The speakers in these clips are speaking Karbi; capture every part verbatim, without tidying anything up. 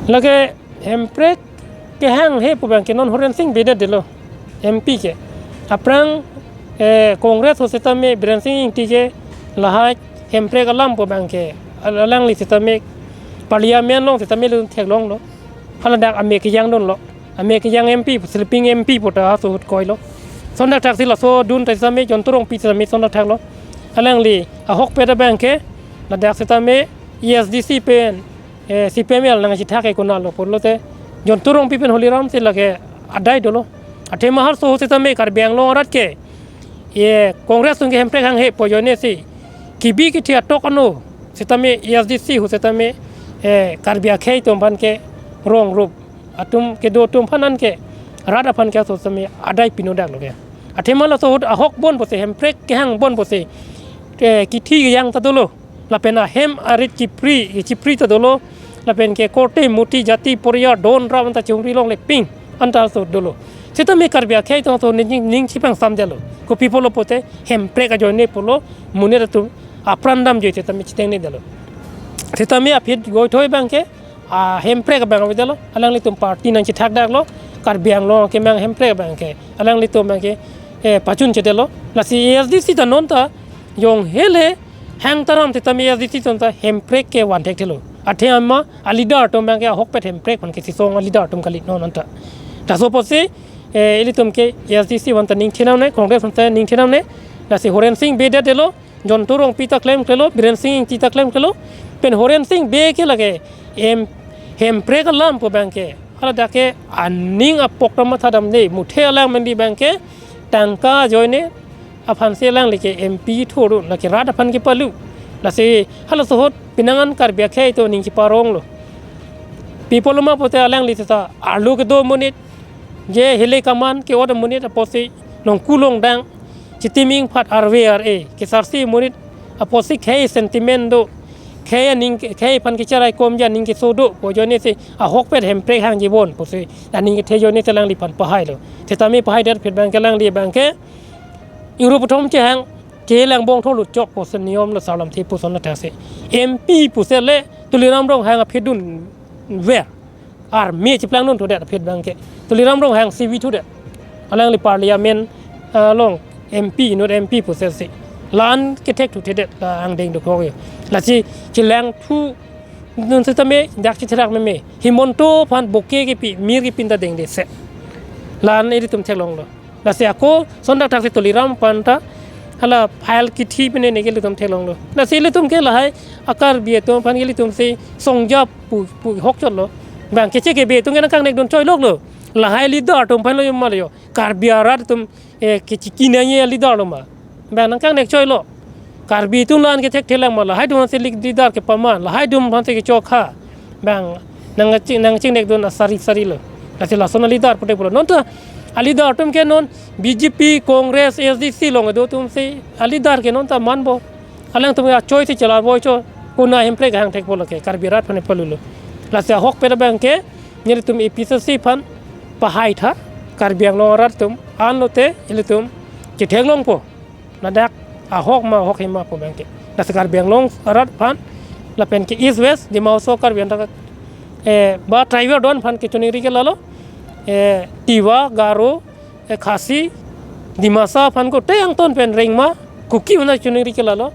Lake Hemprek kehanghe pu abang ke non Horen Sing Bey det detlo M P ke. Aphrang, eh, Congress ahut setame Biren Sing Ingti ke lahai Hemprek alam pu abang ke al-, alangli setame Parliament along setame lun theklonglo. Haladak ame kejang dunlo. Ame kejang M P, sleeping M P pu ta ahut koilo. Lason thakthak si laso dun ta setame John Tong Rongpi setame lason thakthak lo. Alangli ahokpet abang ke ladak setame A S D C pen, eh, C P M L nangchethak ke konatlo pulote John Tong Rongpi pen Holiram si lake adai dolo. Athema halaso ahut setame Karbi Anglong arat ke, eh, Congress atum ke Hemprek hanghe pu ajoine si kebi kethe atok ano setame A S D C ahut setame, eh, Karbi akhei atum aphan ke rong rup atum kedo atum aphan anke rat aphan ke laso setame adai pino daklo ke. Athema laso ahut ahok bon pusi, Hemprek kehang bon pusi, eh, kithi kejang ta dolo. Lapen ahem arit chipri, chipri ta dolo. Lapen ke korte moti jati poriya don ram anta chungri longle ping anta laso dolo. Setame Karbi akhei atum laso ning, ning chipangsam detlo. Kopi pulo pulote Hemprek ajoine pulo monit atum apran damjoi setame chitengne detlo. Setame aphi goithoi abang ke, ah, Hemprek abang avedetlo. Alanglitum party nangchethak daklo. Karbi Anglong kemang Hemprek abang ke alanglitum abang ke, eh, pachunchedetlo. Lasi A S D C ta non ta jong hele hang taram setame A S D C atum ta Hemprek ke van thekthelo. Athema aleader atum abang ke ahokpet Hemprek aphan ke sisong aleader atum kali non anta. Laso pusi, eh, ilitum ke A S D C aphan ta ning thenamnei, Congress aphan ta ning thenamnei. Lasi Horen Sing Bey det detlo, John Tong Rongpi ta klemklelo, Biren Sing Ingti ta klemklelo. Pen Horen Sing Bey ke lake M-, Hemprek alam pu abang ke haladak ke aning apok ta mathadamde, muthe alang mandi abang ke tangka ajoine aphan si alangli ke M P thuru, lake rat aphan kepalu. Lasi halaso ahut penang an Karbi akhei atum ning chiparonglo. Pi pulo ma pulote alangli ta arlo kedo monit, je hele kaman ke-ot amonit apotsi nongku longdang, chitiming phat arve ar-e, kesarsi monit apotsi khei sentiment do, khei aning, khei aphan kecherai komji aning keso do pu ajoine si ahokpet Hemprek hangji bon pusi aning kethe ajoine si alangliphan pahailo. Setame pahai det aphi abang ke alangli abang ke Europe atum chehang, chelang bong tholu chok pusi niyom lo, sarlamthe puson lo thasi. M P pusi le Tuliram Ronghang aphi dunver. Army chiplang nun thudet aphi abang ke. Tuliram Ronghang C V thudet. Alangli Parliament, ah, along M P, inut M P pusi si. La-an kethek thuthedet la angdeng dokok yo. Lasi chelang thu nun setame dak chitherak meme. Himanta aphan bouquet kepi, mir kepin ta dengde se. La-an ilitum theklonglo. Lasi ako lason thakthak si Tuliram aphan ta hala file kithi pine ne ke ilitum theklonglo. Lasi ilitum ke lahai a-Karbi atum aphan ke ilitum si songjap pu, pu hokchotlo. Bang keche kebe atum ke nangkangnek dun choiloklo. Lahai leader atum aphan lo yo ma lo yo. Karbi arat atum, eh, kechiki nangji leader lo ma. Bang nangkangnek choilo. Karbi atum la-an kethekthelang ma, lahai atum aphan si leader kepaman, lahai atum aphan si kechokha. Bang nangching, nangchingnek dun asari sari lo. Lasi lason aleader pute pulo. Non ta aleader atum ke non B J P, Congress, A S D C along kedo atum si aleader ke non ta manpo. Alangtum achoi si chelar boi cho. Konat Hemprek hang thek pulo ke Karbi arat aphan palulo. Lasi ahokpet abang ke nelitum A P C C aphan pahai tha, Karbi Anglong arat atum an lote ilitum chetheklongpo. Ladak ahok ma ahokhe ma pu abang ke. Lasi Karbi Anglong arat aphan lapen ke East West, Dima Hasao, Karbi anta, eh, ba tribal don aphan kechiningri ke lalo, eh, Tiwa, Garo, eh, Khasi, Dimasa aphan ko te angton pen Rengma, Kuki aphan ta chiningri ke lalo.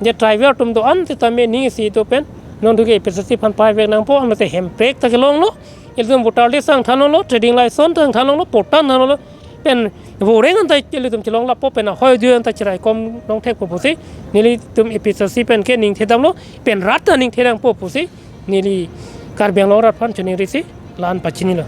Je tribal atum do-an setame ning isi do pen non thu ke A P C C aphan pahai vek nangpo, amate Hemprek ta kelonglo. Ilitum voter list tang thanlo, trading license tang thanlo, patta thanlo. Pen voreng anta ilitum chelong lapo pen ahoi dui anta cherai kom long thekpo pusi nelitum A P C C pen ke ning thedamlo, pen rat ta ning thedampo pusi neli Karbi Anglong arat aphan chiningri si la-an pachinilo.